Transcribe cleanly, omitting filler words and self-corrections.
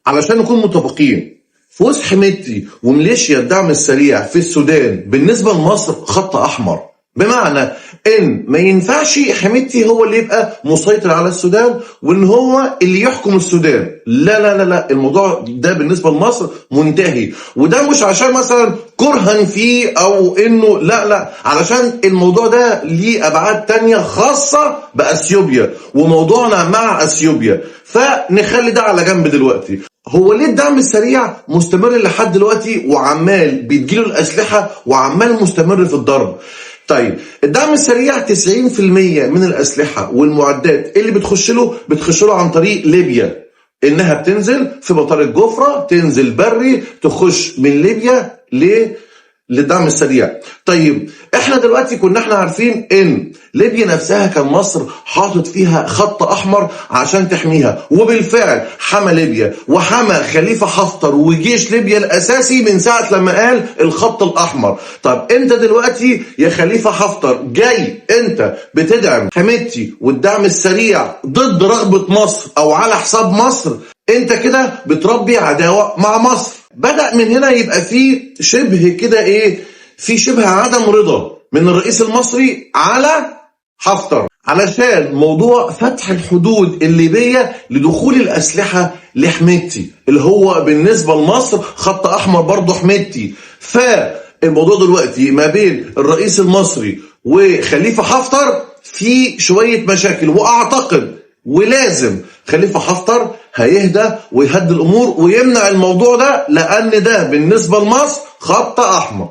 علشان نكون متفقين، فوز حميدتي وميليشيا الدعم السريع في السودان بالنسبة لمصر خط أحمر، بمعنى ان ما ينفعش حميدتي هو اللي يبقى مسيطر على السودان وان هو اللي يحكم السودان. لا لا لا لا، الموضوع ده بالنسبة لمصر منتهي، وده مش عشان مثلا كرها فيه او انه لا لا، علشان الموضوع ده ليه ابعاد تانية خاصة باثيوبيا وموضوعنا مع اثيوبيا، فنخلي ده على جنب دلوقتي. هو ليه الدعم السريع مستمر لحد دلوقتي وعمال بيديله الأسلحة وعمال مستمر في الضرب؟ طيب الدعم السريع 90% من الأسلحة والمعدات اللي بتخش له عن طريق ليبيا، إنها بتنزل في مطار الجفرة، تنزل بري، تخش من ليبيا للدعم السريع. طيب احنا دلوقتي كنا احنا عارفين ان ليبيا نفسها كان مصر حاطط فيها خط احمر عشان تحميها، وبالفعل حمى ليبيا وحمى خليفة حفتر وجيش ليبيا الاساسي من ساعة لما قال الخط الاحمر. طب انت دلوقتي يا خليفة حفتر جاي انت بتدعم حميدتي والدعم السريع ضد رغبة مصر او على حساب مصر، انت كده بتربي عداوة مع مصر. بدأ من هنا يبقى في شبه كده ايه، في شبه عدم رضا من الرئيس المصري على حفتر علشان موضوع فتح الحدود الليبية لدخول الأسلحة لحميدتي اللي هو بالنسبة لمصر خط أحمر برضه حميدتي. فالموضوع دلوقتي ما بين الرئيس المصري وخليفة حفتر في شوية مشاكل، وأعتقد ولازم خليفة حفتر هيهدى ويهدي الأمور ويمنع الموضوع ده، لأن ده بالنسبة لمصر خط أحمر.